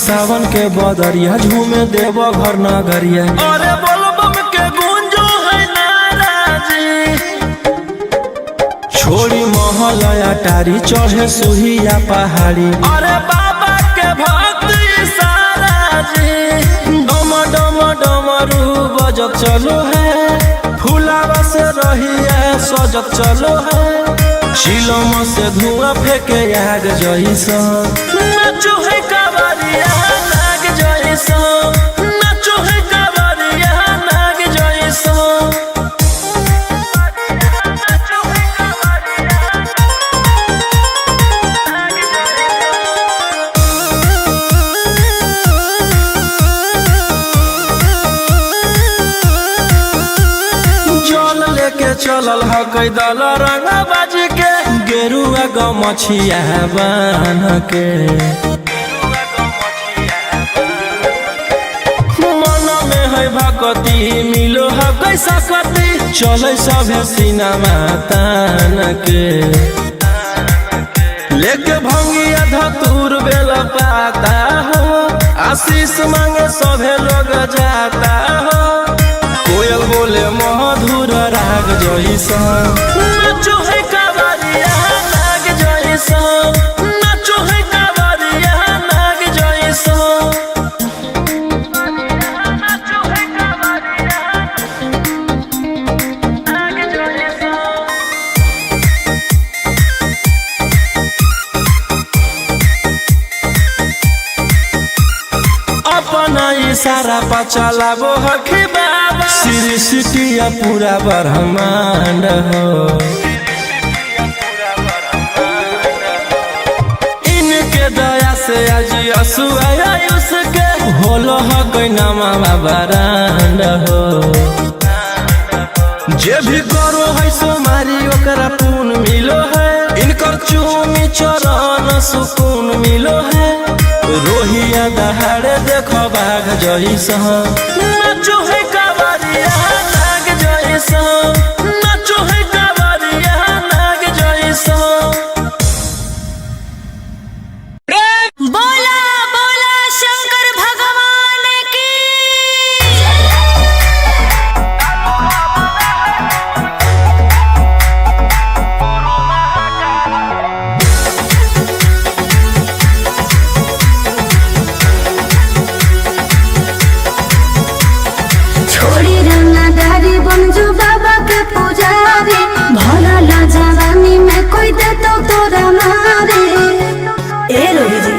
सावन के बदरिया झूमे देव घर नगरिया। अरे बोलबम के गुंजो है नाराजी। छोड़ी महल अटारी चढ़े सुहिया पहाड़ी। अरे बाबा के भक्त सारा जी। डम डम डमरू बजत चलो है, फुलावा से रहिया सजत चलो है। चिलम से धुआं फेंके आग जैसा, नाचो है कांवरिया नाग जैसा, नाचो है कांवरिया नाग जैसा। जल लेके चलल ह कैदल रंगा बाज के, गेरुआ गमछिया बान के। मन में है भक्ति मिलो है कैसा कति, चले सभे सिनेमा तान के। लेके भंगिया धतूर बेल पाता हो, आशीष मांगे सभे लोग जाता हो। कोयल बोले मधुर राग जैसा, नाचो है कांवरिया नाग जैसा, नाचो है कांवरिया नाग जैसा। अपना इशारा पर चलाबो हखी बाबा, सृष्टि पूरा ब्रह्मांड हो। इनके दया से आज असुआ उसके होलो हकै नमा बरांड हो। जे भी करो है सोमारी ओकरा पुण्य मिलो है, इनकर चूमी चरण सुकून मिलो है। रोहिया दहाड़े देखो बाघ जैसा, नाचो है कांवरिया नाग जैसा, नाचो है कांवरिया नाग जैसा। बोला बोला शंकर भगवान की। छोड़ी रंगदारी बन जो बाबा के पुजारी, भला ला जवानी में कोई दे तो तोरा मारे। ए रोही जी,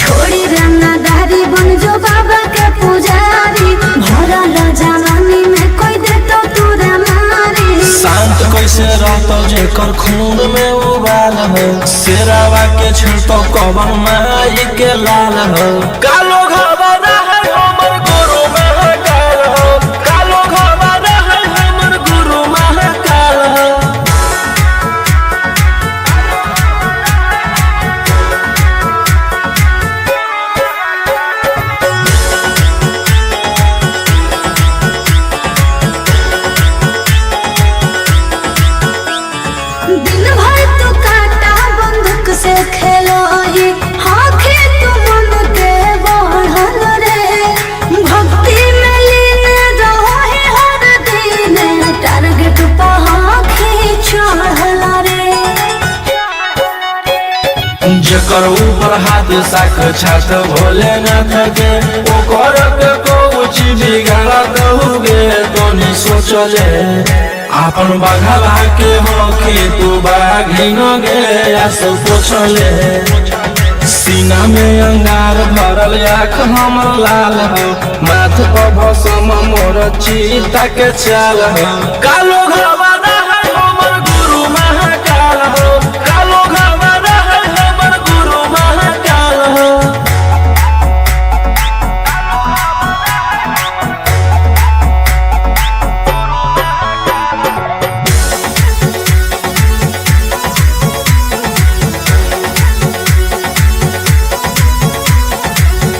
छोड़ी रंगदारी बन जो बाबा के पुजारी, भला ला जवानी में कोई दे तो तोरा मारे। शांत कैसे रहतो जेकर खून में उबाल हो, शेरावा के छिड़तो कवन माई के लाल हो। कालो घबरा है हमर गुरु महाकाल हो, कालो घबरा है हमर गुरु महाकाल हो। दिन भर तू काटा बंदूक से खेलोही, आंखें तू मन के बढ़ल रे। भक्ति में लीन रहे हर दिन, टारगेट पर आंखें चढ़ल रे। जेकर ऊपर हाथ साक्षात भोलेनाथ के, ओकर के कुछ बिगाड़त होगे तोनी सोचले। आपन बघवा के होखी तू बाघिन गे आसो पोछले। सीना में अंगार भरल आँख हमर लाल हो, माथ पर भसम मोर चीता के चाल हो। कालो घबरा है हमर गुरु महाकाल हो, कालो घबरा है हमर गुरु महाकाल हो।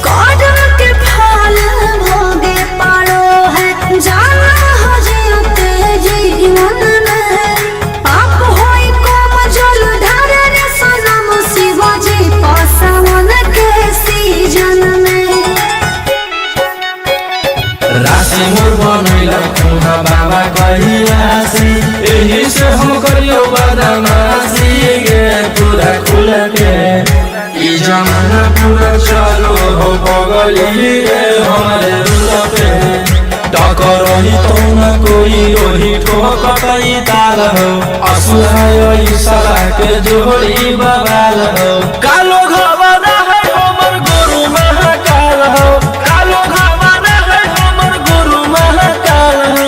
कौडर के फल भोगे पाड़ो है, जाना हो जियते जीवन। दासी मोर बनैला उहाँ बाबा कैलासी एही से हम करियो बदमाशी गे पूरा खुल के ई जमाना पूरा चलो हो बगली रे हमारे रुल पे टकरही तो न कोई रोही ठोकतई ताल हो असुहाय ई साला के जोड़ी बवाल हो कालो घबरा है हमर गुरु महाकाल हो कालो घबरा है हमर गुरु महाकाल हो।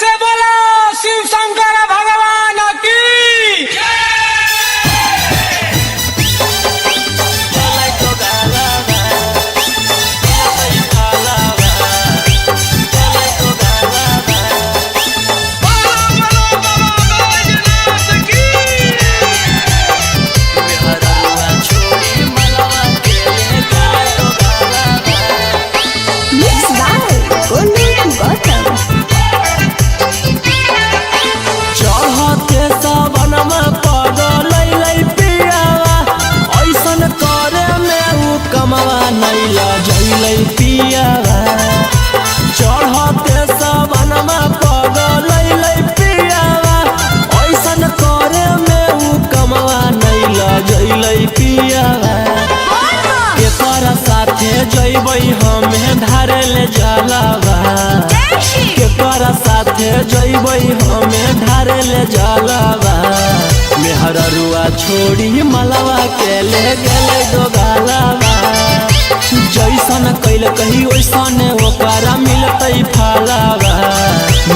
से बोलो शिव शंकर भगवान की। बोलो बोलो बाबा बैजनाथ की। Mix by Golu Gautam. चढ़ते सावनमा पगल अइलै पियावा, ऐसन करे में उ कमवा नै लजैलै पियावा। चढ़ते सावनमा पगल अइलै पियावा, ऐसन करे में उ कमवा नै लजैलै पियावा। केकरा साथे जइबै हमे धारे ले जलवा, केकरा साथे जइबै हमे ढारे ले जलवा। मेहररुआ छोड़ी मलवा के ले गेलै दोगालवा। जैसन कैल कही ओइसन ओकरा मिलतै फलवा।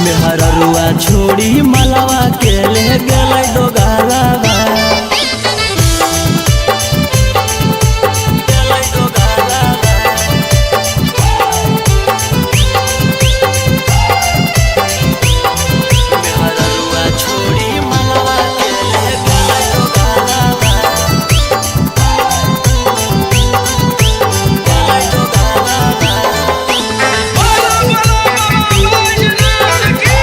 मेहररुआ छोड़ी मलवा के ले गेलै दोगालवा। गेलै दोगालवा। मेहररुआ छोड़ी मलवा के ले गेलै दोगालवा। गेलै दोगालवा। बोलो बोलो बाबा बैजनाथ की।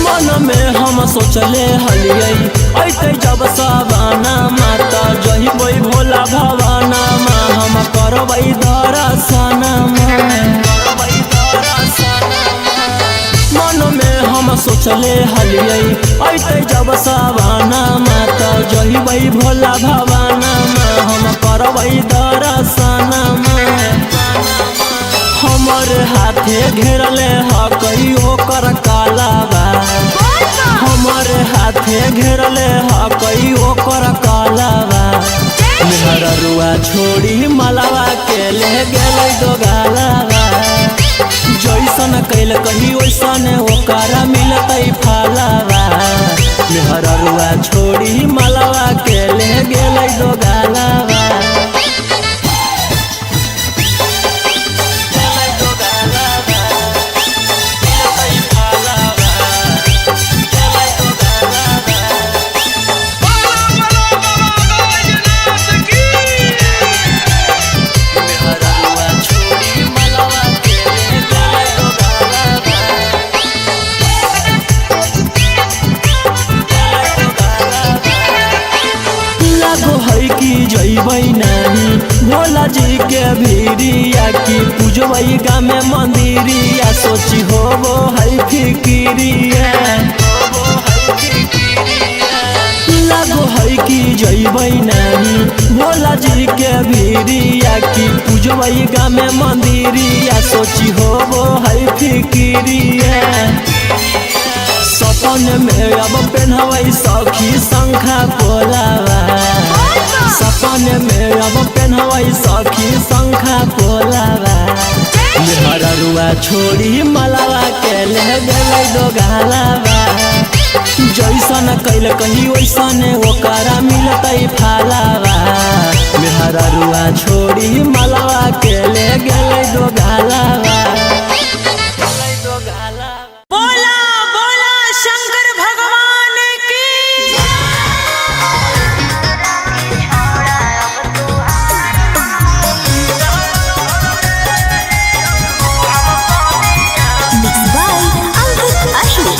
मन में हम सोचले हलियै ऐते जब सबाना माता जहिबै भोला भवाना मा हम करबै दर्शन मा। मन में हम सोचले हलियै ऐते जब सबाना माता जहिबै भोला भवाना मा हम करबै दर्शन मा। हमर हाथे घेरले हकै ओकर कालाबा, हमर हाथे घेरले हकै ओकर कालाबा। मेहररुआ छोड़ी मलवा के ले गेलै दोगालवा। जैसन कैल कही ओइसन ओकरा मिलतै फलवा। मेहररुआ छोड़ी मलवा के ले गेलै दोगालवा। गेलै दोगालवा। मिलतै फलवा। गेलै दोगालवा। बोलो बोलो बाबा बैजनाथ की। मेहररुआ छोड़ी मलवा के ले गेलै दोगालवा। गेलै दोगालवा। लागो है कि जइबै नाही भोला जी के भीरिया की पूजबै गामे मंदिरिया सोची होबो है फिकिरिया। लागो है कि जइबै नाही भोला जी के भीरिया की पूजबै गामे मंदिरिया सोची होबो है फिकिरिया। सपन में अब पेन्हबै सखी शंखा पोलावा, सपन में अब पेन्हबै सखी शंखा पोलावा। मेहररुआ छोड़ी मलवा के ले गेलै दोगालवा। जैसन कैल कही ओइसन ओकरा मिलतै फलवा। मेहररुआ छोड़ी मलवा के ले गेलै दोगालवा। बोला बोला शंकर भगवान की। Mix by Ankit Ahir.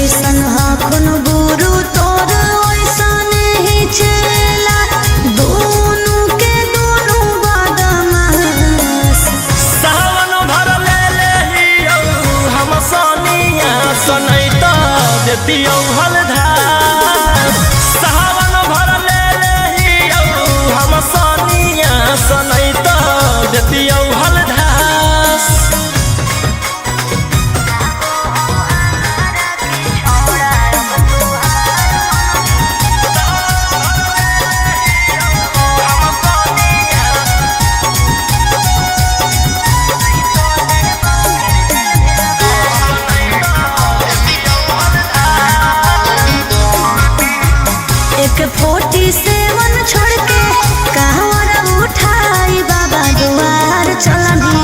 जैसन हखुन गुरु तोर ओइसन ही चेला, दोनों के दोनों बदमाश। सावन भर ले लेहियौ हम सोनिया सनैत देतियौ हलधार। सावन भर ले लेहियौ हम सोनिया सनैत देतियौ हलधार। एक फोर्टी सेवन छोड़ के कहवर उठाई बाबा दुआर चलनी,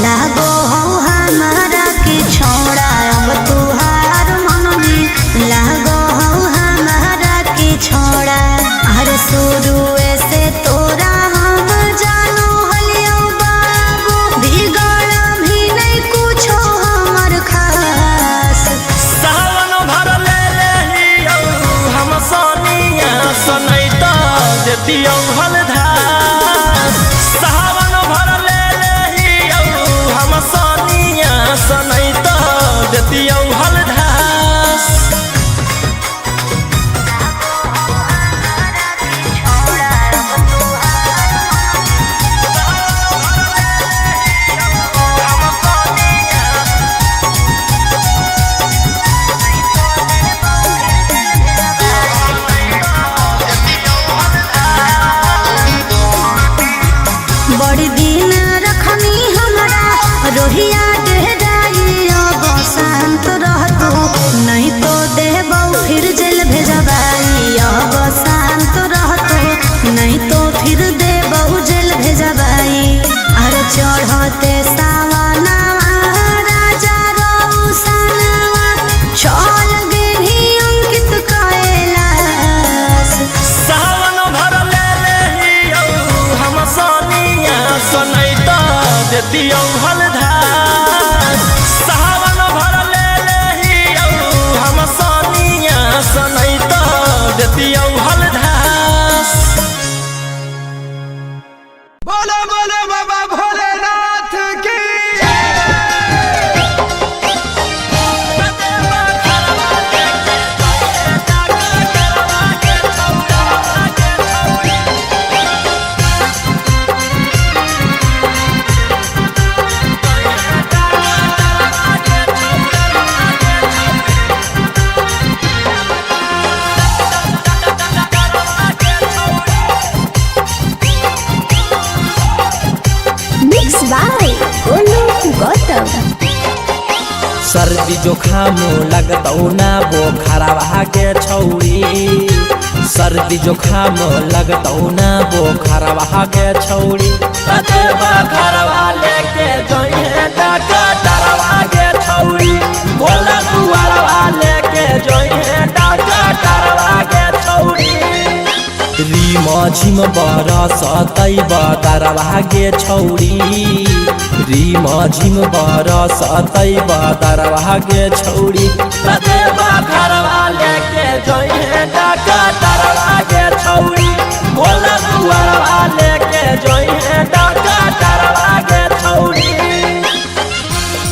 लागो हो हमारा के छोड़ा अब तुहार मननी, लागो हो हमारा के छोड़ा। हर शुरू से तोरा हम जानो हलियो बाबू, बिगड़ भी नहीं कुछो हमर खास। सावन भर ले लेहियौ हम सोनिया सनैत देतियौ हलधार। सावन भर ले लेहियौ हम सोनिया सनैत देतियौ हलधार। बड़ी दिन रखनी हमरा रोहिया डेराई, अब शांत रहतो नहीं तो देबौ फिर जेल भेजबाई। अब शांत रहतो नहीं तो फिर देबौ जेल भेजबाई। अरे चढ़ते सावनावा राजा रौसनवा, चल गेली अंकित कैलाश। सावन भर ले लेहियौ हम सोनिया सनैत देतियौ हलधार। सावन भर ले लेहियौ हम सोनिया सनैत देतियौ हलधार। बोलो बोलो बाबा भोलेनाथ की। Mix by Golu Gautam. सर्दी जोखाम लगतौ ना बोखरवा के छौरी। सर्दी जोखाम लगतौ ना बोखरवा के छौरी। कते बोखरवा लेके जइहे डॉक्टरवा के छौरी। भोला दुआरवा लेके जइहे डॉक्टरवा के छौरी। रिम झिम बरसतै बदरवा गे छौरी। रिम झिम बरसतै बदरवा गे छौरी। कते बखरवा लेके जइहे डॉक्टरवा गे छौरी। भोला दुआरवा लेके जइहे डॉक्टरवा गे छौरी।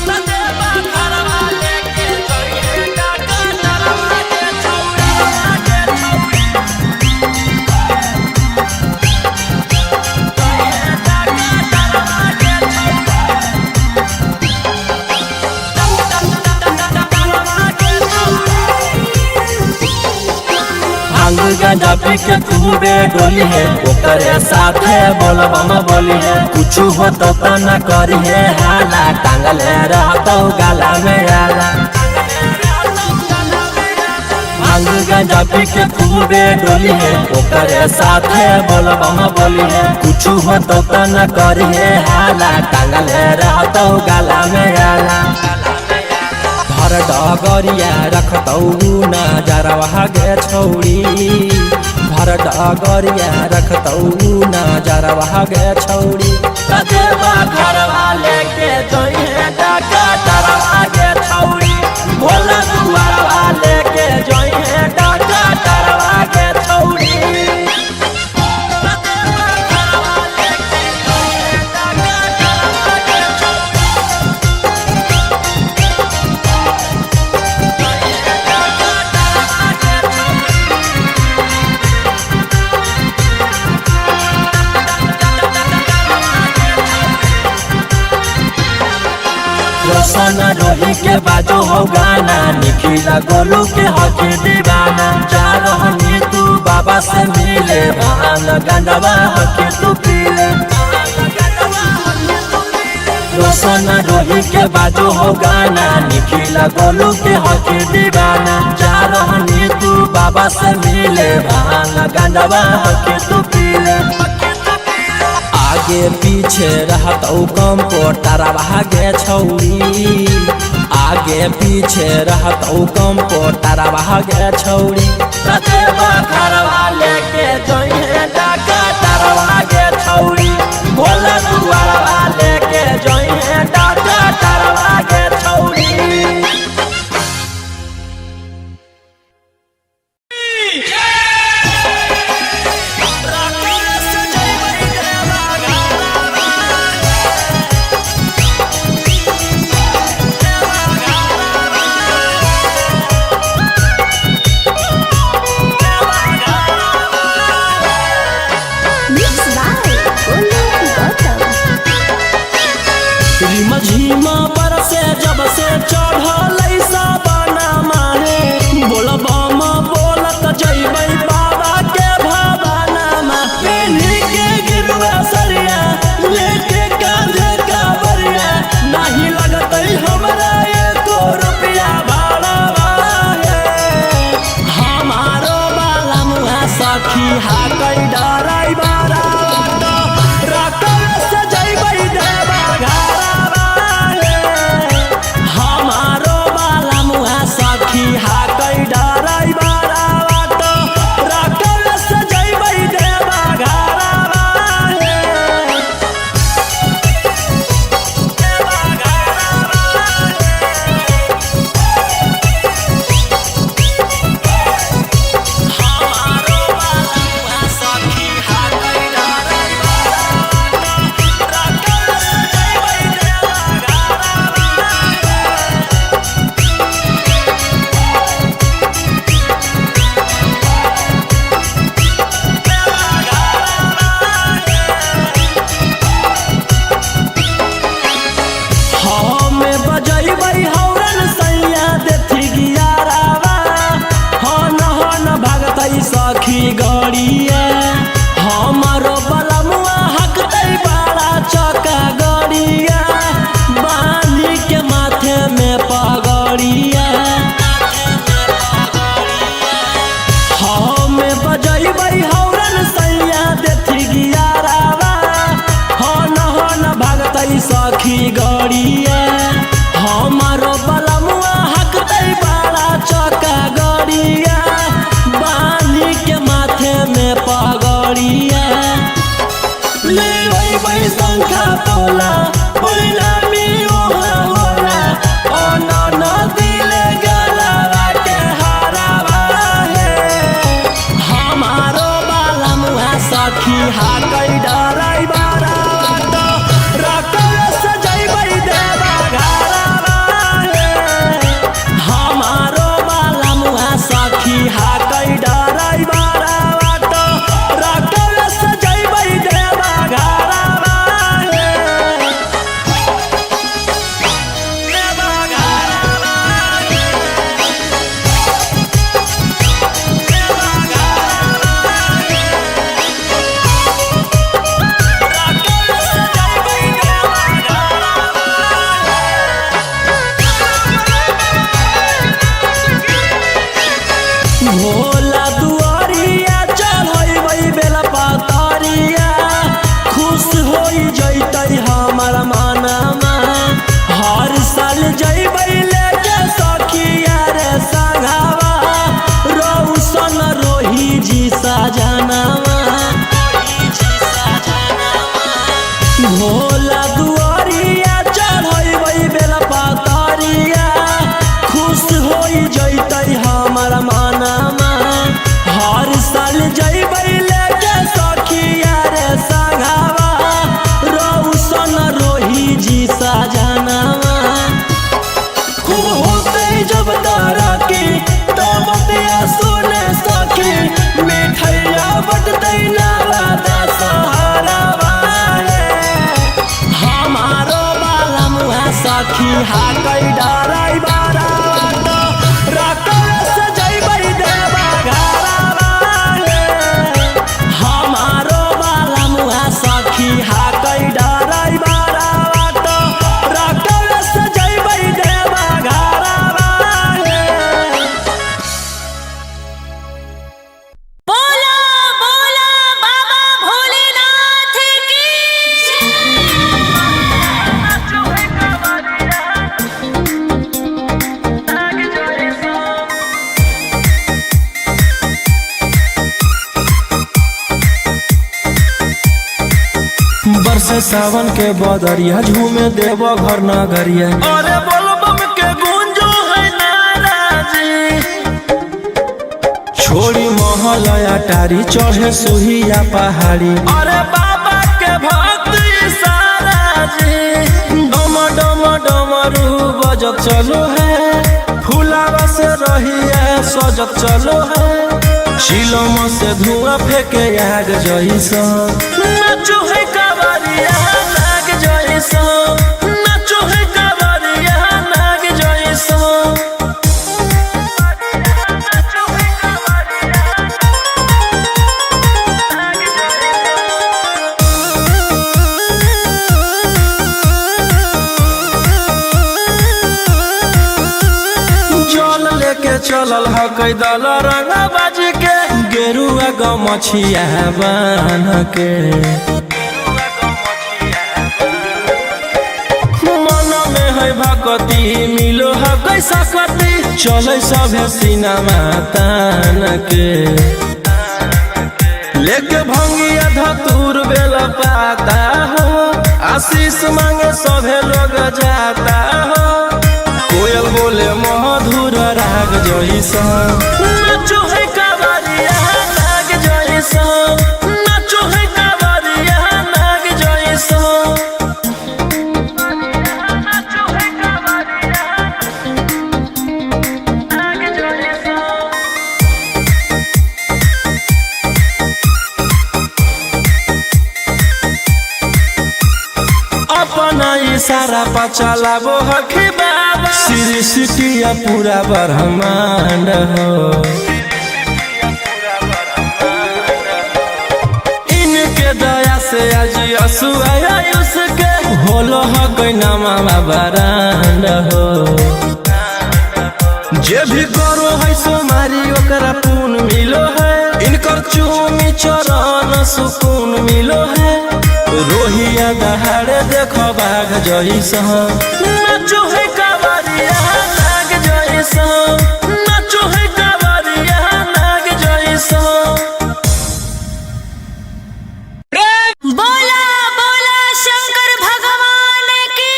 कते बखरवा लेके जइहे डॉक्टरवा गे छौरी। भांग गांजा पी के खूबे डोली है, ओकरे साथे बोलबम बोली है। कुछ हो तो न करी है हाला, टांगल है रहतो गाला में आला। भांग गांजा पी के खूबे डोली है, ओकरे साथे बोलबम बोली है। कुछ हो तो न करी है हाला, टांगल है रहतो गाला में आला। धर डगरिया रखतौ ना जरवा गे छौरी। भर डगरिया रखतौ ना जरवा गे छौरी। कते बखरवा लेके जइहे डॉक्टरवा गे छौरी। भोला दुआरवा लेके रोशन रोही के बाजो हो गाना, निखिला गोलू के हकी दीवाना। जा रहनी तू बाबा से मिले, भांग गंजवा हकी तू पीले। रोशन रोही के बाजो हो गाना, निखिला गोलू के हकी दीवाना। जा रहनी तू बाबा से मिले, भांग गंजवा हकी तू पीले। आगे पीछे रहत कम्पोटर भागे छौरी, आगे पीछे रहत कम्पोटर भागे छौरी। घरवा लेके जइहे डाका भागे छौरी, भोला दुआरवा लेके जइहे डाका भागे छौरी। Mix by Golu Gautam. रिम झिमा बरसे जब से चढ़ल साबना माहे, बोलबम बोलत जइबै बाबा के भवाना मा। पेन्ही के गिरुआ सरिया लेके कांधे कांवरिया, नाही लगतै हमरा एको रुपया भाड़ावा हे। हमारो बाला मुहा सखी हाकै डराइ बारावा त, रकम से जइबै देवा घरवा हे। हमारो बाला मुहा सखी हाकै डराइ बारावा त, रकम से जइबै देवा घरवा हे। देवा घरवा हमारो बाला मुहा सखी हाकै डराइ बारावा त, रकम से जइबै देवा घरवा हे। हमे बजैबै हौरन सैया देथी गियारावा, हन हन भगतै सखी गड़िया। हमरो बलमुआ हकतै बड़ा चका गड़िया, बांधी के माथे में पगड़िया। हमे बजैबै हौरन सैया देथी गियारावा, हन हन भगतै सखी गड़िया। हमारो बलमुआ हकतै बड़ा चका गड़िया, बांधी के माथे में पगड़िया। ले अइबै शंखा पोला, ओइला मी ओहा होला, ओ न दिले गलावा के हारावा हे। हमारो बाला मुहा सखी हाकै डराइ बारावा त, रकम से जइबै देवा घरवा हे। हमारो बाला मुहा सखी हाकै डराइ बारावा त, रकम से जइबै देवा घरवा हे। देवा घरवा हे। देवा घरवा हे। रकम से जइबै देवा घरवा हे। हाकै डराई बारात रकवे से जइबै देवा घरवा हे। हमारो बाला मुआ सखी हाकै डराई बारात रकवे से जइबै देवा घरवा हे। बोला बोला बाबा भोलेनाथ की। बरसे सावन के बदरिया झूमे देव घर नगरिया। अरे बोलबम के गुंजो है नाराजी। छोड़ी महलया टारी चढ़े सुहिया पहाड़ी। अरे बाबा के भक्त सारा जी। डम डम डमरू बजत चलो है, फुलावा से रहिया सजत चलो है। चिलम से धुआं फेंके आग जैसा नाचो है कांवरिया नाग जैसा। नाचो है कांवरिया नाग जैसा। जल लेके चलल ह कैदल रंगा बाज के, गेरुआ गमछिया बान्ह के। मन में है भक्ति मिलो है कैसा कति, चले सभे सिनेमा तान के। लेके भंगिया धतूर बेल पाता हो, आशीष मांगे सभे लोग जाता हो। कोयल बोले मधुर राग जैसा नाचो है कांवरिया नाग जैसा। नाचो है कांवरिया नाग जैसा। अपना इशारा पर चलाबो हखी बाबा, सृष्टि पूरा ब्रह्मांड हो। इनके दया से आज असुआ उसके होलो हकै नमा बारांड हो। जे भी करो है सोमारी ओकरा पुण्य मिलो है, इनकर चूमी चरण सुकून मिलो है। रोहिया दहाड़े देखो बाघ जैसा नाचो है कांवरिया नाग जैसा। नाचो है कांवरिया नाग जैसा। बोला बोला शंकर भगवान की।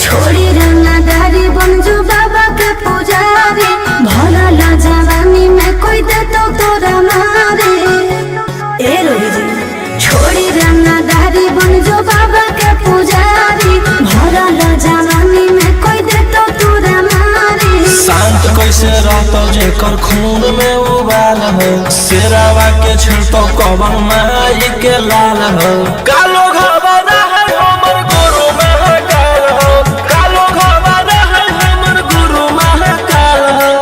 छोड़ी रंगदारी बन जो बाबा के पुजारी, भरल जवानी में कोई दे तो तोरा मारे। ए रोही जी, छोड़ी रंगदारी बन जो बाबा के पुजारी, भरल जवानी में कोई दे तो तोरा मारे। शांत कैसे रहतो जेकर खून में उबाल हो, शेरावा के छिड़तो कवन माई के लाल हो। कालो घबरा है हमर गुरु महाकाल हो, कालो घबरा है हमर गुरु महाकाल हो।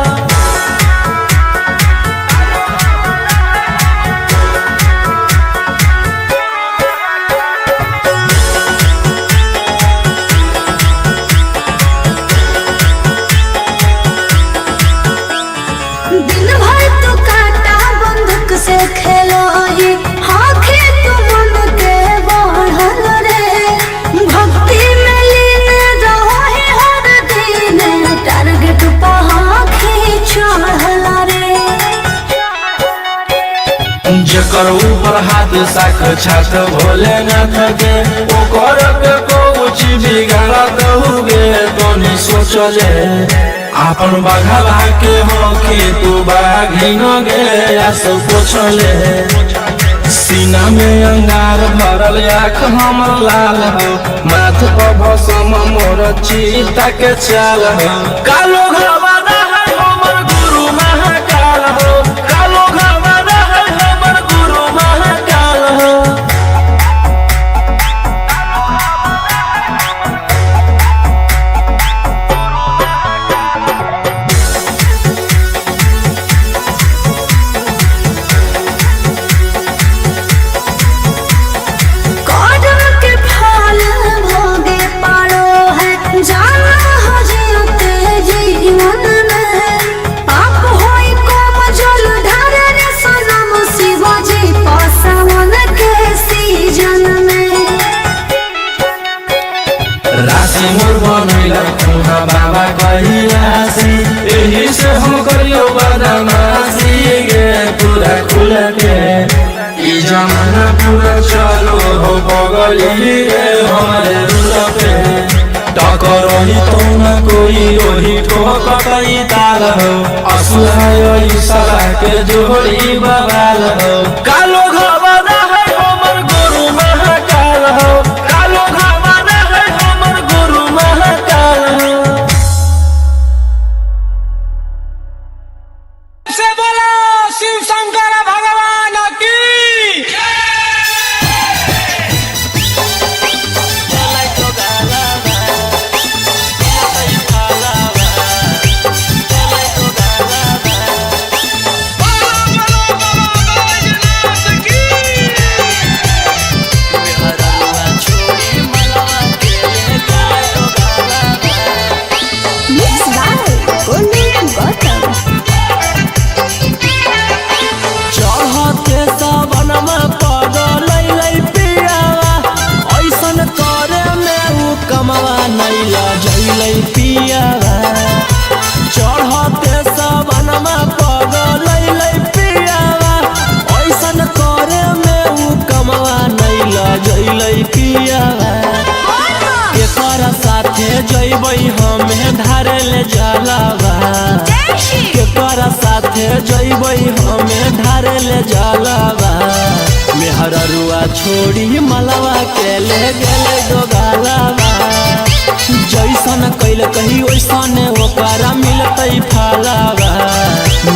दिन भर तू काटा बंदूक से खेलोही, आंखें तू मन के बढ़ल रे। भक्ति में लीन रही हर दिन, टारगेट पर आंखें चढ़ल रे। जेकर ऊपर हाथ साक्षात भोलेनाथ के, ओकर के कुछ बिगाड़त हुगे तोनी सोचले। आपन बाघवा के होखी तू बाघिन गे आस पोछले। सीना में अंगार भरल आँख हमर लाल हो, माथ पर भसम मोर चीता के चाल हो। कालो घवाना है हमर गुरु महाकाल हो, कालो घवाना है हमर गुरु महाकाल हो। कर्म के फल भोगे पड़ो है, जाना हो जियते जीवन में। पाप होई कम जल ढारे रे सनम शिवजी पासवन के सीजन में। राशि मोर बनैला उहाँ बाबा कैलासी, एही से हम करियो बदमाशी गे पूरा खुल के। ई जमाना पूरा चलो हो बगली रे हमारे रुल पे, टकरही तो न कोई रोही ठोकतई ताल हो, असुहाय ई साला के जोड़ी बवाल हो। कालो घवाना है हमर गुरु महाकाल हो, कालो घवाना है हमर गुरु महाकाल हो। से बोलो शिव शंकर भगवान की। Mix by Golu Gautam. चढ़ते सावनमा पगल अइलै पियावा, ऐसन करे में उ कमवा नै लजैलै पियावा। चढ़ते सावनमा पगल अइलै पियावा, ऐसन करे में उ कमवा नै लजैलै पियावा। केकरा साथे जइबै हमे धारे ले जलावा, केकरा साथे जइबै हमे धारे ले जलावा। मेहररुआ छोड़ी मलवा के ले गेले दोगालावा, जैसन कैल कही ओइसन ओकरा मिलतै फलावा।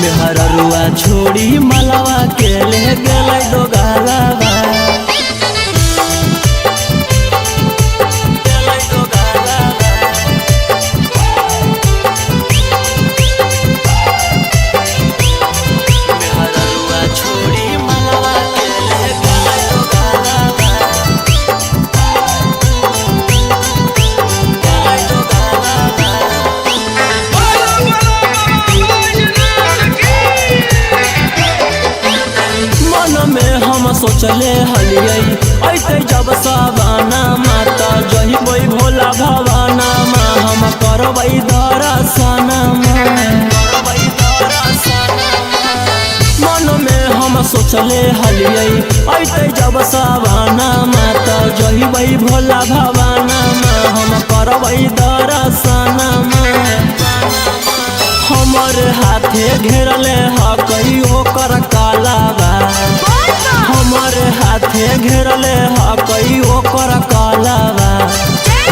मेहररुआ छोड़ी मलवा के ले गेले दोगालावा। मेहररुआ छोड़ी मलवा के ले गेलै दोगालावा। गेलै दोगालावा। मन में हम सोचले हलियै ऐते जब सबाना माता जइबै भोला भवाना मा, हम करबै दर्शना मा। मन में हम सोचले हलियै ऐते जब सबाना माता जइबै भोला भवाना मा, हम करबै दर्शना मा। हमर हाथे घेरले हकई ओकर कालाबा, हमर हाथे घेरले हकई ओकर कालाबा।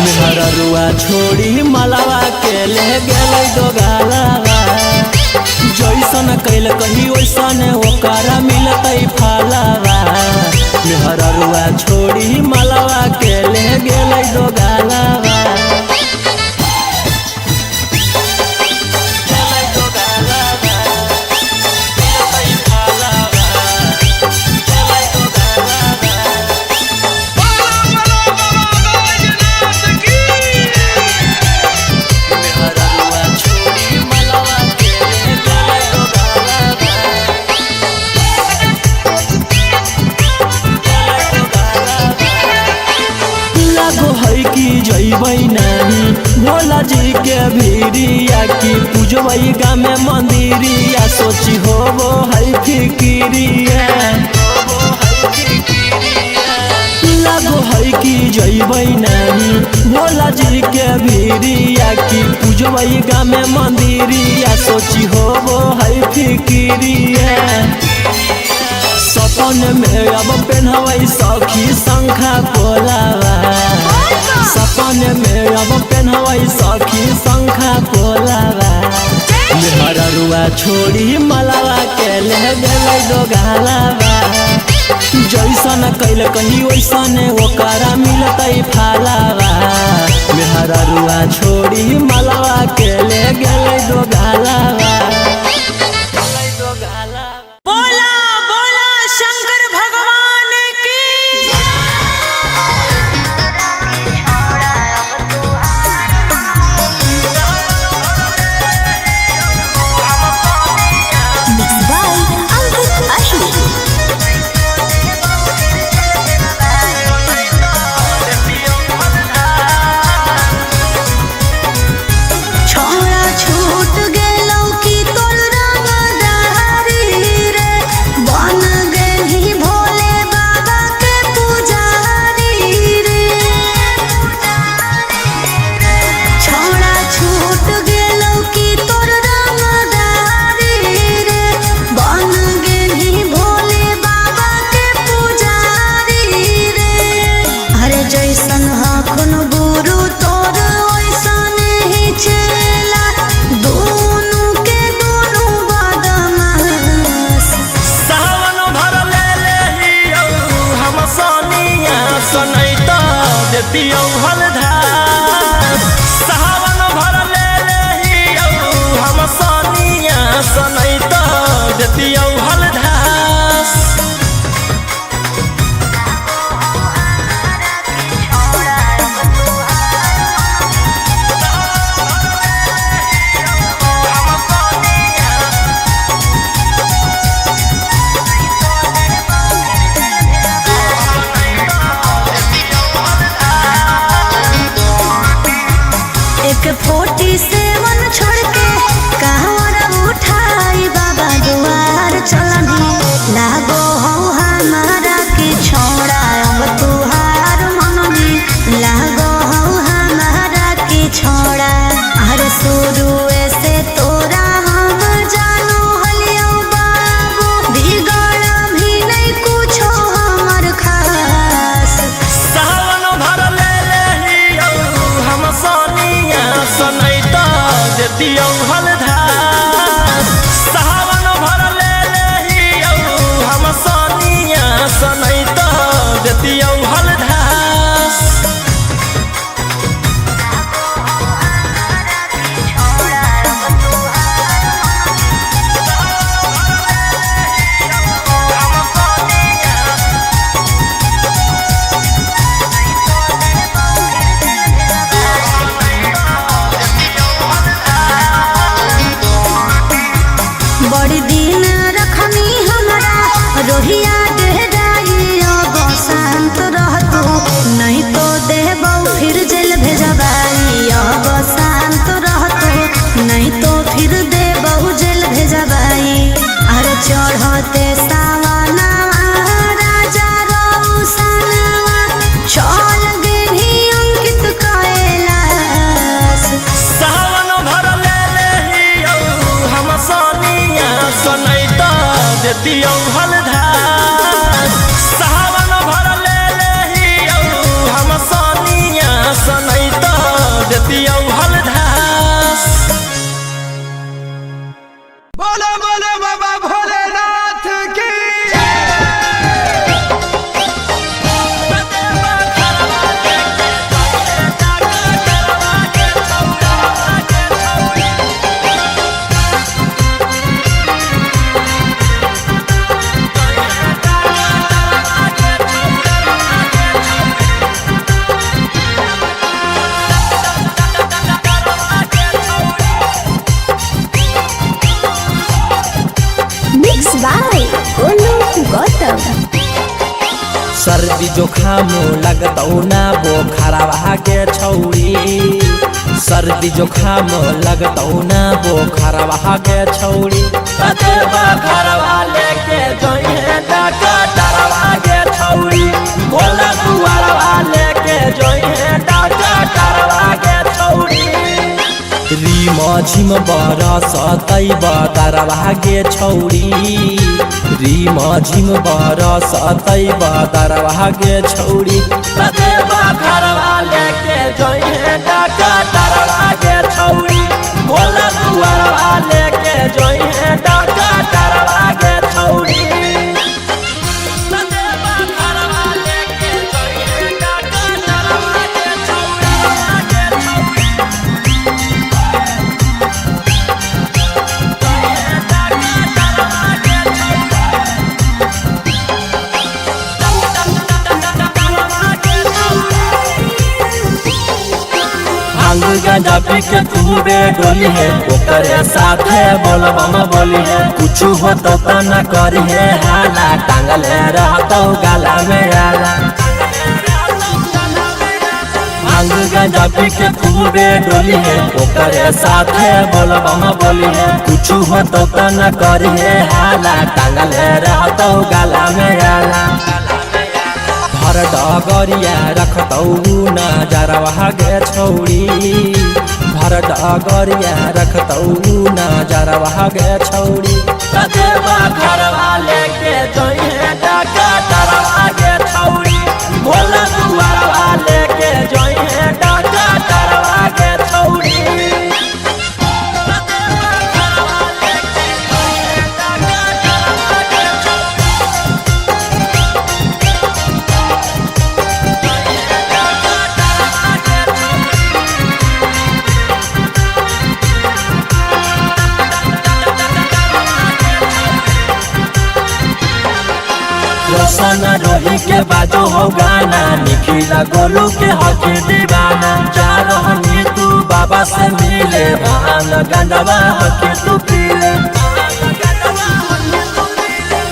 मेहररुआ छोड़ी मलवा के ले गेलै दोगालाबा, जैसन कैल कही ओइसन ओकरा मिलतै फलावा। मेहररुआ छोड़ी मलवा के ले गेलै दोगालाबा। लागो है कि जइबै नाही भोला जी के भीरिया, की पूजबै गामे मंदिरिया, सोची होबो है फिकिरिया। लागो है कि जइबै नाही भोला जी के भीरिया, की पूजबै गामे मंदिरिया, सोची होबो है फिकिरिया। सत सपन में अब पेन्हबै सखी शंखा पोलावा। सपन में अब पेन्हबै सखी शंखा पोलावा। मेहररुआ छोड़ी मलावा के ले गेलै दोगालावा। जैसन कैल कहीं वैसन ओकरा मिलतै फालावा। मेहररुआ छोड़ी मलावा के ले गेलै दोगालावा। बोला बोला शंकर भगवान की। मिक्स बाय अंकित अश्विन। छोड़ा छूट गेलौ की तोर रंगदारी रे, बन गेलही भोले बाबा के पुजारी रे। छोड़ा छूट गेलौ की तोर रंगदारी रे, बन गेलही भोले बाबा के पुजारी रे। अरे जैसन हखुन गुरु तोर ओइसन ही चेला, दोनों के दोनों बदमाश। सावन भर ले लेहियौ हम सोनिया सुनैत देतियौ हलधार। सावन भर ले लेहियौ हम सोनिया सुनैत देतियौ हलधार। एक फोर्टी सेवन छोड़ के कहवर उठाई बाबा दुआर चलनी। लागो हो हमारा के छोड़ा अब तुहार मननी, लागो हो हमारा के छोड़ा। अरे शुरू से तोरा हम जानो हलियो बाबू, बिगड़ भी नहीं कुछो हमर खास। सावन भर ले लेहियौ हम सोनिया सुनैत देतियौ हलधार। सावन भर ले लेहियौ हम सोनिया सुनैत देतियौ हलधार। बड़ी दिन रखनी हमरा रोहिया डेराई, अब शांत रहतू नहीं तो देबौ फिर जेल भेजबाई। अब शांत रहतू नहीं तो फिर देबौ जेल भेजबाई। अरे चढ़ते सावनवा राजा रौसनवा, चल गेली अंकित कैलाश। सावन भर ले लेहियौ हम सोनिया सुनैत देतियौ हलधार। सावन भर ले लेहियौ हम सोनिया सुनैत देतियौ हलधार। बोलो बोलो बाबा भोलेनाथ की। Mix by Golu Gautam. सर्दी जोखाम लगतौ ना बोखरवा के छौरी। सर्दी जोखाम लगतौ ना बोखरवा के छौरी। बखरवा लेके जइहे डॉक्टरवा के छौरी। भोला दुआरवा लेके जइहे डॉक्टरवा के छौरी। रिम झिम बरसतै बदरवा गे छौरी। रीम झिम बरसतै बदरवा गे छौरी। देवा घरवा लेके जइहे डाका डरवा गे छौरी, भोला दुआरवा लेके जइहे डाका डरवा गे छौरी। भांग गांजा पी के खूबे डोली है, ओकरे साथे बोलबम बोली है। कुछ हो तो न करी है हाला, टांगल रहतो गला में आला। भांग गांजा पी के खूबे डोली है, ओकरे साथे बोलबम बोली है। कुछ हो तो न करी है हाला, टांगल रहतो गला में आला। भर डगरिया रखतौ नजरवा गे छौरी, भर डगरिया रखतौ नजरवा गे छौरी। देवा घरवा लेके जइहे डाका डरवा गे छौरी, भोला दुआरवा लेके जइहे डाका डरवा गे छौरी। रोशन रोही के बाजो हो गाना, निखिला गोलू के हकी दीवाना। जा रहनी तू बाबा से मिले, भांग गंजवा हकी तू पीले।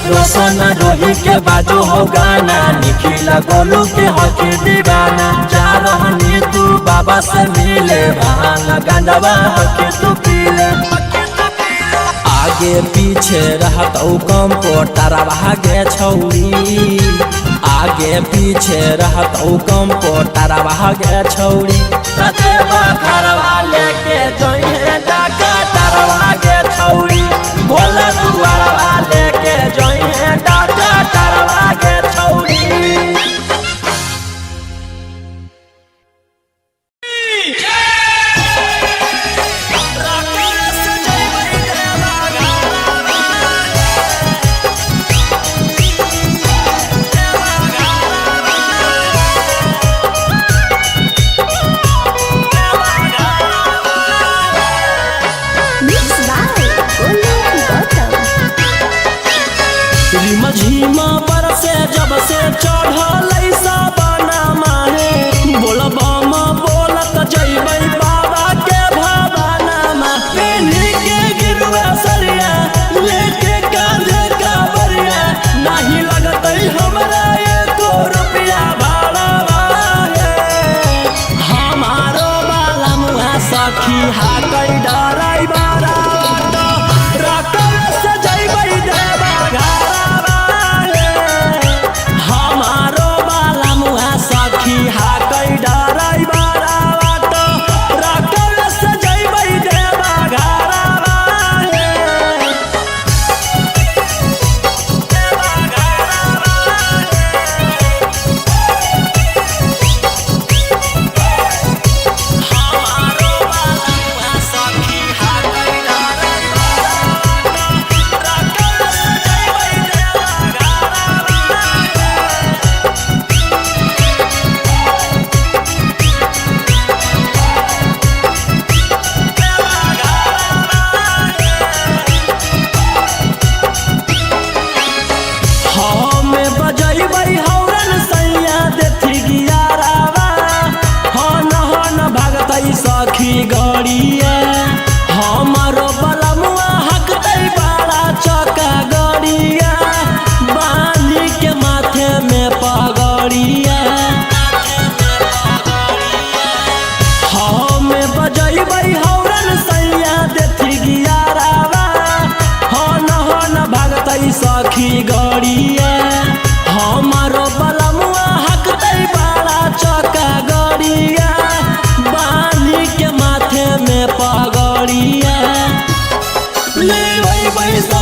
रोशन रोही के बाजो हो गाना, निखिला गोलू के हकी दीवाना। जा रहनी तू बाबा से मिले, भांग गंजवा हकी तू पीले। आगे पीछे रहतौ कंपोटरवा गे छौरी, आगे पीछे रहतौ कंपोटरवा गे छौरी। देवा घरवा लेके जइहे डाका डरवा गे छौरी, भोला दुआरवा लेके जइहे डाका डरवा गे छौरी। Mix by Golu.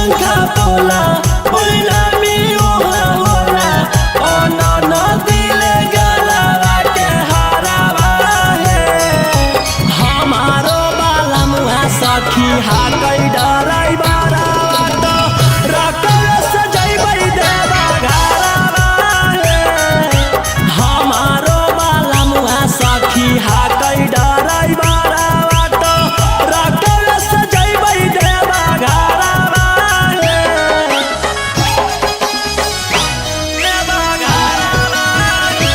पंखा पोला बोलनामी ओहा होला ओ ना दिल गलावा के हारावा है। हमारो बाला मुहा सखी हाकै डराई बारावा तो रकल से जइबै देवा घरवा हे। हमारो बाला मुहा सखी हाकै डराई बारावा तो रकल से जइबै देवा घरवा हे। देवा घरवा हे।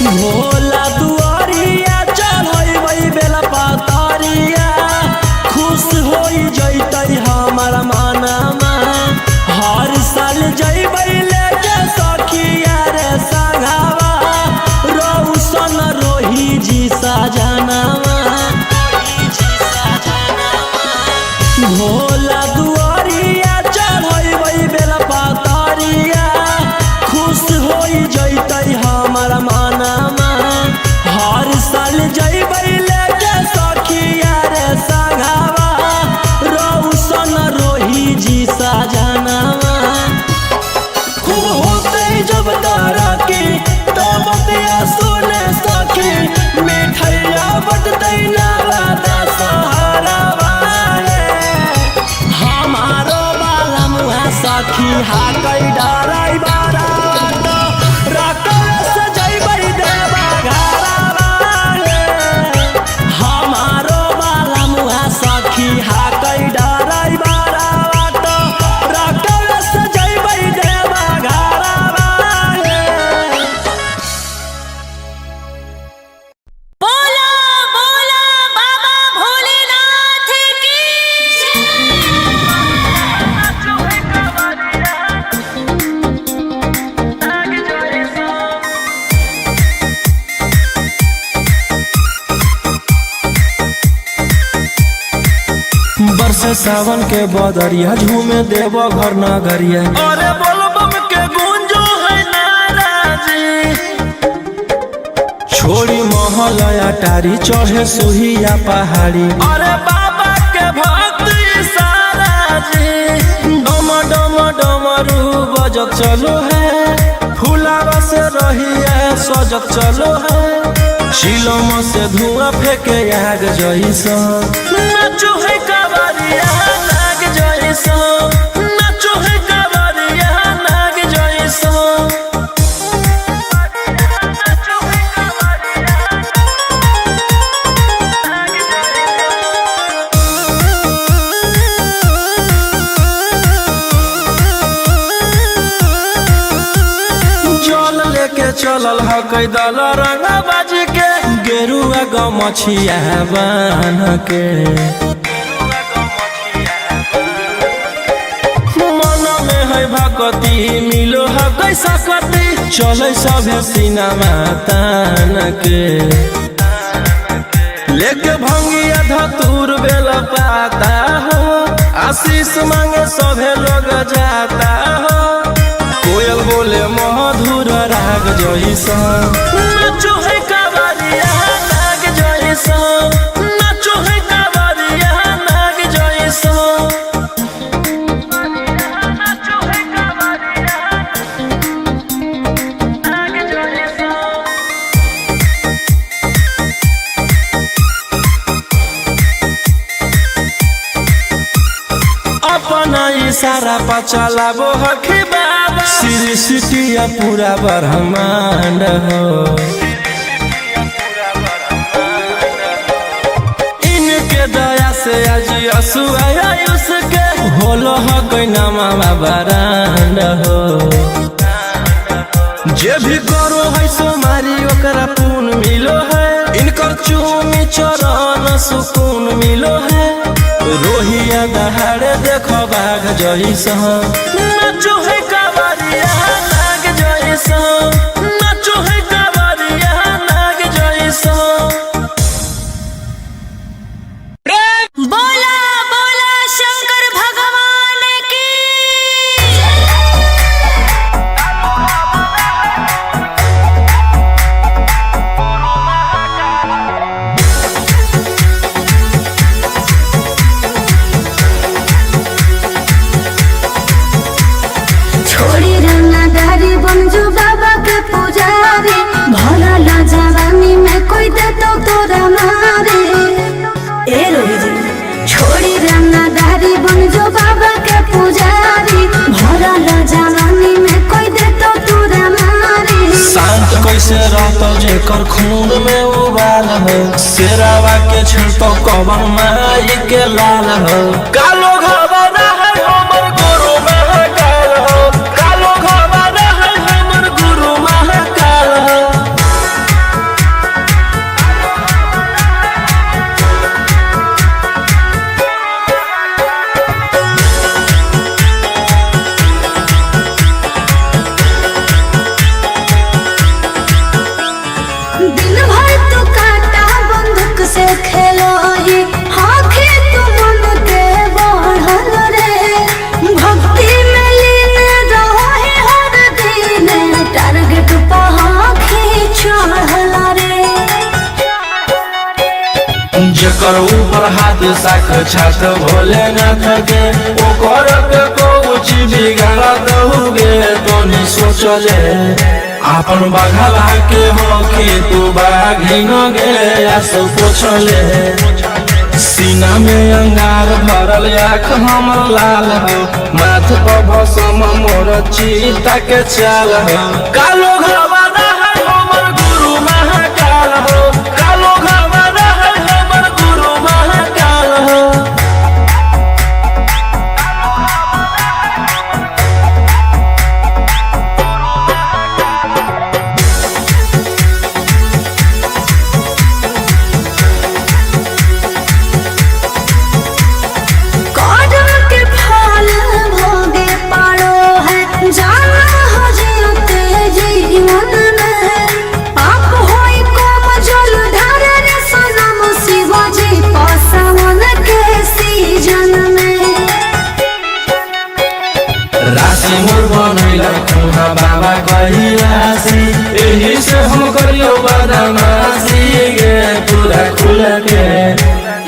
भोला दुआरिया चढ़ैबै बेला पतरिया खुश होई जैतै हमर मनमा हर साल जैबै लेके सखिया रे संघावा रौशन रोही जी सजनावा। भोला दुआरिया चढ़ैबै बेला पतरिया खुश होई जैतै हमर मनमा हर साल जैबै लेके सखिया रे संघावा रौशन रोही जी सजनावा। खूब होते जब तारा की तब बतिया सुने सखी मिठैया बटतै नाला सहारा हे। हमारो बाला मुहा सखी हाकै डराई बारा तो रकल से जइबै देवा घरवा हे। हमारो बाला मुहा सखी हाकै डराई बारा तो रकल से जइबै देवा घरवा हे। बोला बोला बाबा भोलेनाथ की। बरसे सावन के बदरिया झूमे देव घर नगरिया अरे बोलबम के गुंजो है नाराजी छोड़ी महल अटारी चढ़े सुहिया पहाड़ी अरे बाबा के भक्त सारा जी डम डम डमरू बजत चलो है फुलावा से रहिया सजत चलो है शिलम से धुआं फेंके आग जैसा नाचो है कावरिया नाग जैसा नाचो है कावरिया नाग जैसा। जल लेके चलल हकै दल रंगा बाज के गेरुआ गमछिया बान के मन में है भगती मिलो हकै सकती चलै सभे सिनेमा तान के लेके भंगिया धतूर बेल पाता हो आशीष मांगे सभे लोग जाता हो कोयल बोले मधुर राग जैसा नाचो है कावरिया नाग जैसा नाचो है कावरिया नाग जैसा। अपना इशारा पर चलाबो हखी बाबा सृष्टि पूरा ब्रह्मांड हो इनके दया से आज असुआ उसके होलो हकै नामा बरांड हो जे भी करो है सोमारी ओकरा पुण्य मिलो है इनकर चूमी चरण सुकून मिलो है रोहिया दहाड़े देखो बाघ जैसा नाचो है कावरिया नाग जैसा नाचो है कावरिया नाग जैसा। बोला बोला। शंकर भगवान की। छोड़ी रंगदारी बन जो बाबा के पुजारी, भरल जवानी में कोई दे तो तोरा मारे। ए रोही जी, छोड़ी रंगदारी बन जो बाबा के पुजारी, भरल जवानी में कोई दे तो तोरा मारे। शांत कैसे रहतो जेकर खून में उबाल हो, शेरावा के छिड़तो कवन माई के लाल हो। कालो घबरा है हमर गुरु महाकाल हो, कालो घबरा है हमर गुरु महाकाल हो। दिन भर तू काटा बंदूक से खेलोही, आंखें तू मन के बढ़ल रे। भक्ति में लीन रहे हर दिन, टारगेट पर आंखें चढ़ल रे। जेकर ऊपर हाथ साख छात भोलेनाथ के, ओकर के कोची बिगाड़त हुगे तोनी सोचले। आपन बघवा के होखी तू बाघिन गे आसो पोछले। सीना में अंगार भरल आँख हमर लाल हो, माथ पर भसम मोर चीता के चाल हो। कालो घबरा है हमर गुरु महाकाल हो, कालो घबरा है हमर गुरु महाकाल हो। कर्म के फल भोगे पड़ो है, जाना हो जियते जीवन में। पाप होई कम जल ढारे रे सनम, शिवजी पासवन के सीजन में। राशि मोर बनैला खुना बाबा कहिलासी, एही से हम करियो बदमाशी गे पूरा खुल के।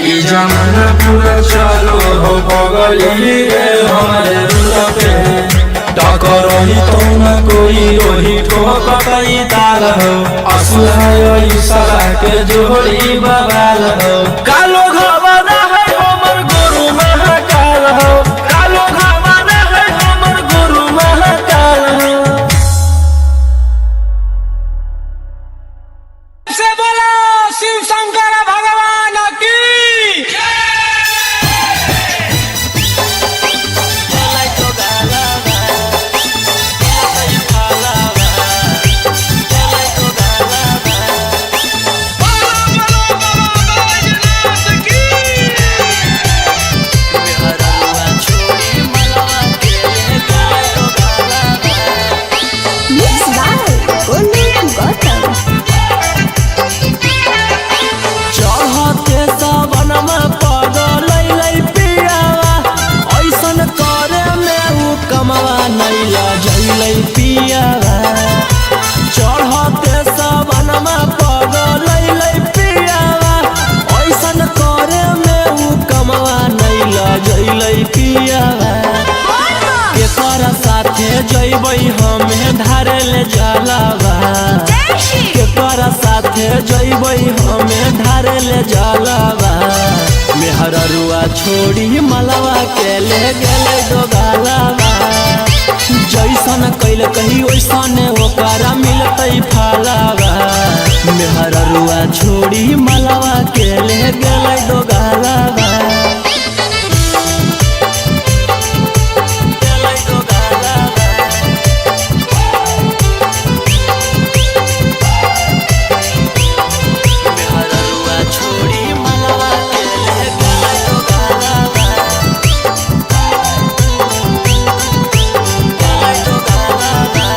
ई जमाना पूरा चलो हो बगली रे हमारे रुल पे, टकर रही तो न कोई रोही ठोकतई ताल हो। असुहा ई सला के जोड़ी बवाल हो, कालो घबरा है हमर गुरु महाकाल हो, कालो घबरा है हमर गुरु महाकाल हो। से बोलो शिव शंकर भगवान की। Mix by Golu Gautam. चढ़ते सावनमा पगल अइलै पियावा, ऐसन करे में उ कमवा नै लजैलै पियावा। चढ़ते सावनमा पगल अइलै पियावा, ऐसन करे में उ कमवा नै लजैलै पियावा। केकरा साथे जइबै हमे धारे ले जलवा, केकरा साथे जइबै हमे धारे ले जलवा। मेहररुआ छोड़ी मलवा के ले गेलै दोगालवा, जैसन कैल कही ओइसन ओकरा मिलतै फलवा। मेहररुआ छोड़ी मलवा के ले गेलै दोगालवा। गेलै दोगालवा। मेहररुआ छोड़ी मलवा के ले गेलै दोगालवा। गेलै दोगालवा।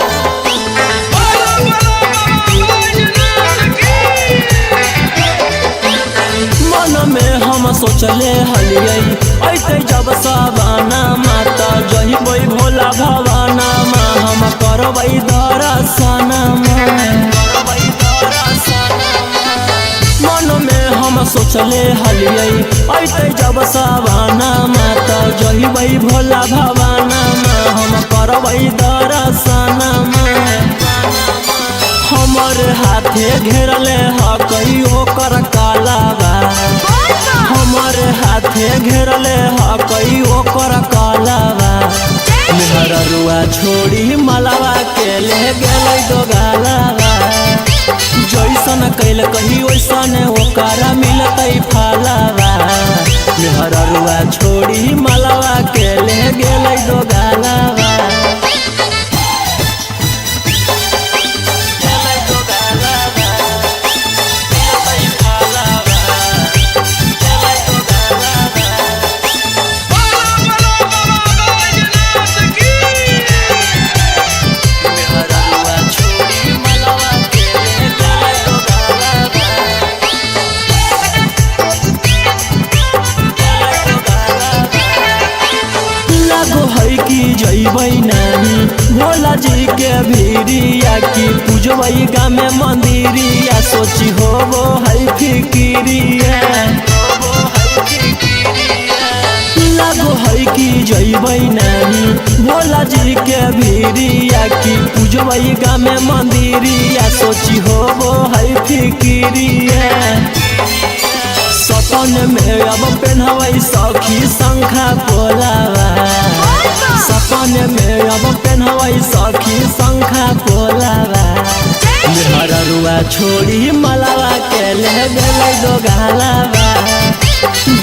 मन में हम सोचले हली सोचले हलियै अइतै जब सवाना माता जइबै भोला भवाना मा हम करबै दर्शना मा। हमर हाथे घेरले हकै ओकर कालाबा, हमर हाथे घेरले हकै ओकर कालाबा। मेहररुआ छोड़ी मलावा के ले गेलै दोगालाबा। जैसन कैल कही वैसन ओकरा मिलतै फलावा। मेहररुआ छोड़ी मलावा के ले गेलै दोगालाबा। लागो है कि जइबै नाही भोला जी के भीरिया की पूजबै गामे मंदिरिया। सोची होबो है फिकिरिया, लागो है कि जइबै नाही भोला जी के भीरिया की पूजबै गामे मंदिरिया। सोची होबो है फिकिरिया। सपन में अब पेन्हबै सखी शंखा पोलावा, सपन में अब पेन्हबै सखी शंखा पोलावा। मेहररुआ छोड़ी मलावा के ले गेलै दोगालावा।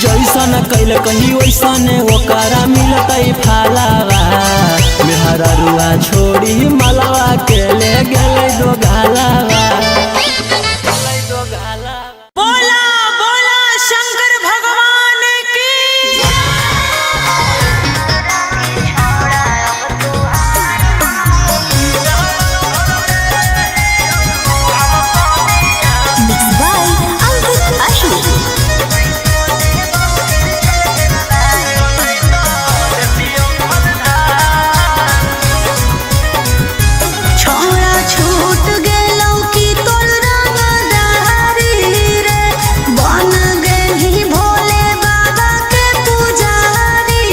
जैसन कैल कही वैसन ओकरा मिलतै फलावा। मेहररुआ छोड़ी मलावा के ले गेलै दोगालावा। बोला बोला शंकर भगवान की। मिक्स बाय अंकित अश्विन। छोड़ा छूट गेलौ की तोर रंगदारी रे, बन गेलही भोले बाबा के पुजारी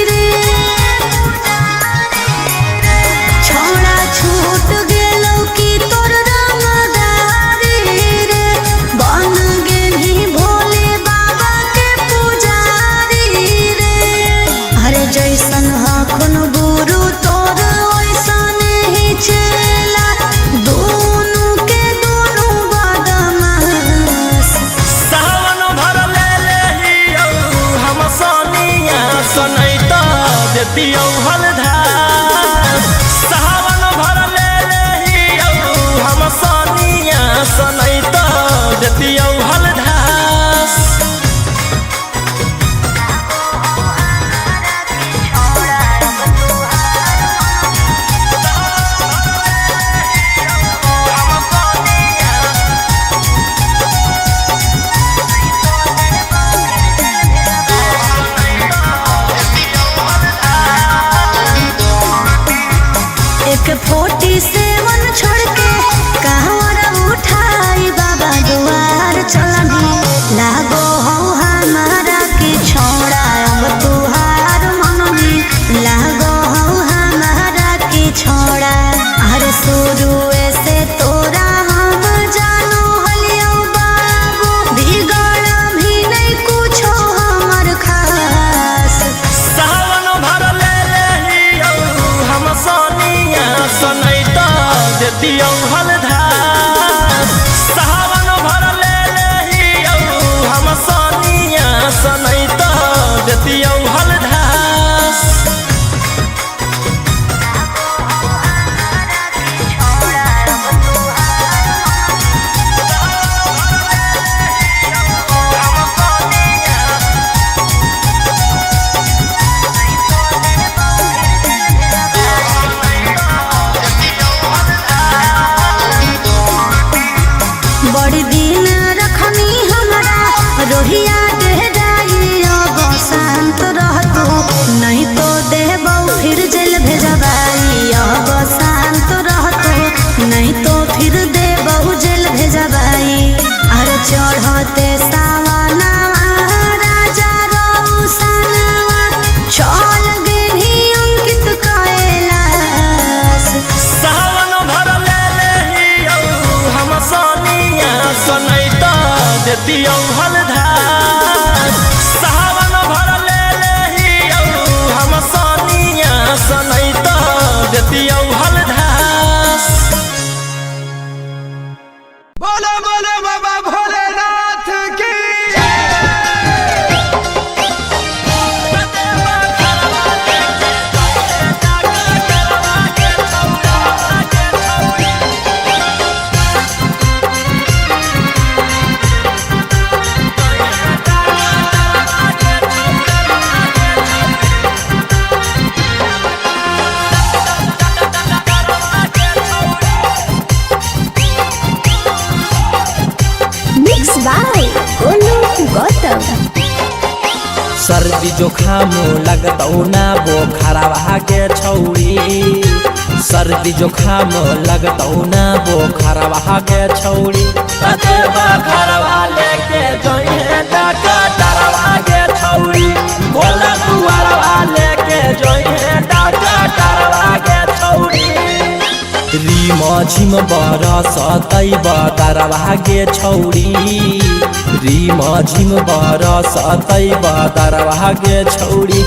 रे। छोड़ा छूट गेलौ की तोर रंगदारी रे, बन गेलही भोले बाबा के पुजारी रे। अरे जैसन हखुन गुरु तोर ओइसन ही चेला, दोनों के दोनों बदमाश। सावन भर ले लेहियौ हम सोनिया सुनैत देतियौ हलधार। सावन भर ले लेहियौ हम सोनिया सुनैत देतियौ हलधार। Thank सर्दी जोखाम लगतौ ना बोखरवा गे छौरी। सर्दी जोखाम लगतौ ना बोखरवा गे छौरी। देवा घरवा लेके जइहे डॉक्टरवा गे छौरी। भोला दुआरवा लेके जइहे डॉक्टरवा गे छौरी। रिम झिम बरसतै बदरवा गे छौरी। रिम झिम बरसतै बदरवा गे छौरी।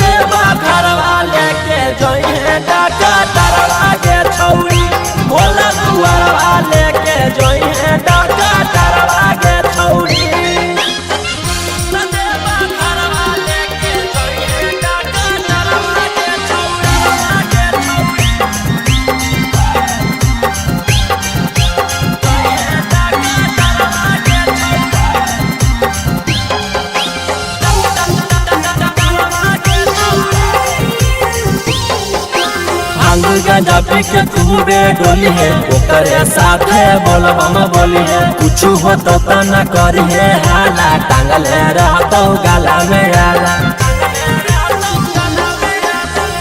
देवा घरवा लेके जइहे डॉक्टरवा गे छौरी। भोला दुआरवा लेके जइहे डॉक्टरवा गे छौरी। देवा घरवा लेके जइहे डॉक्टरवा गे छौरी। गे छौरी। भांग गांजा पी के तू बे डोली है, ओकरे साथे बोलबम बोली है। कुछ हो तो न करी है हाला, टांगल रहतौ गला में आला।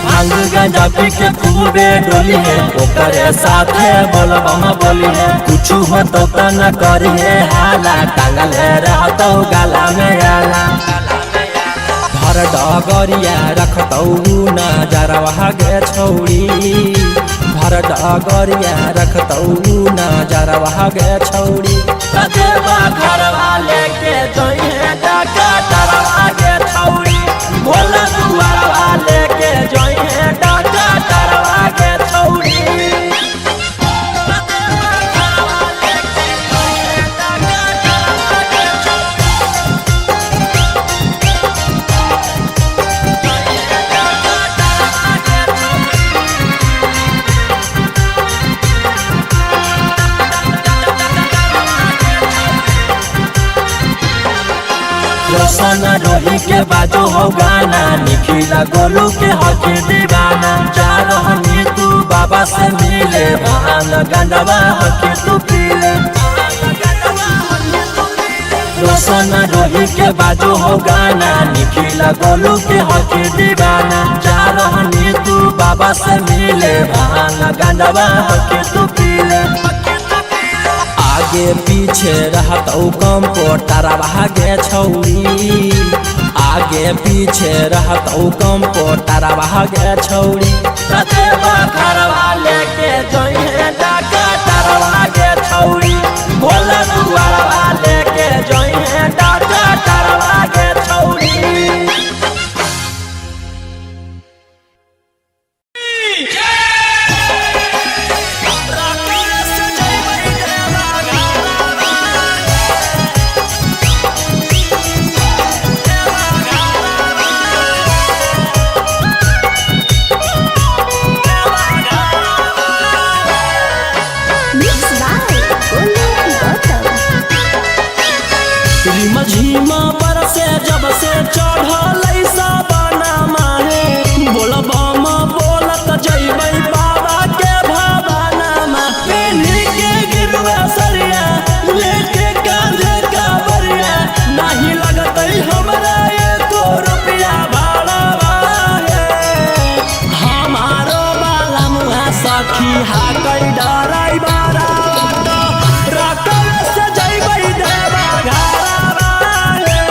भांग गांजा पी के तू बे डोली है, ओकरे साथे बोलबम बोली है। कुछ हो तो न करी है हाला, टांगल रहतौ गला में आला। भर डगरिया रखतौ नजरवा गे छौरी। भर डगरिया रखतौ नजरवा गे छौरी। देवा घरवा लेके जइहे डॉक्टरवा गे छौरी। भोला दुआरवा लेके जइहे डॉक्टरवा गे छौरी। देवा घरवा लेके जइहे डॉक्टरवा गे छौरी। रोशन रोही के बाजो हो गाना, निखिला गोलू के हके दीवाना। जा रहनी तू बाबा से मिले, भांग गंजवा हके तू पीले। रोशन रोही के बाजो हो गाना, निखिला गोलू के हके दीवाना। जा रहनी तू बाबा से मिले, भांग गंजवा हके तू पीले। आगे पीछे रहतौ कंपोटरवा गे छौरी। आगे पीछे रहतौ कंपोटरवा गे छौरी। देवा घरवा लेके जइहे डॉक्टरवा गे छौरी। भोला दुआरवा लेके जइहे डॉक्टरवा गे छौरी। Mix by Golu Gautam. रिम झिम बरसे जब से चढ़ल साबना माहे, बोलबम बोलत जइबै बाबा के भवाना मा। पेन्ही के गिरुआ सरिया लेके कांधे कांवरिया, नाही लगतै हमरा एको रुपया भाड़ावा हे। हमारो बाला मुहा सखी हाकै डराइ बारावा तो रकम से जइबै देवा घरवा हे।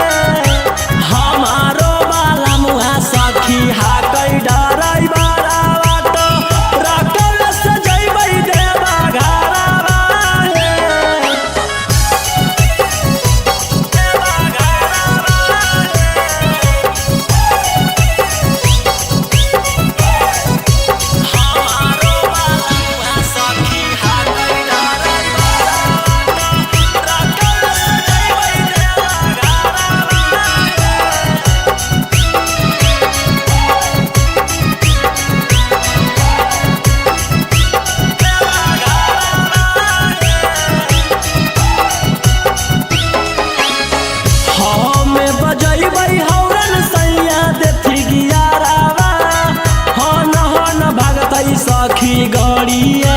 हमारो बाला मुहा सखी हाकै डराइ बारावा तो रकम से जइबै देवा घरवा हे। देवा घरवा हमारो बाला मुहा सखी हाकै डराइ बारावा तो रकम से जइबै देवा घरवा हे। हमे बजैबै हौरन सैया देथी गियारावा, हन हन भागतै सखी गड़िया।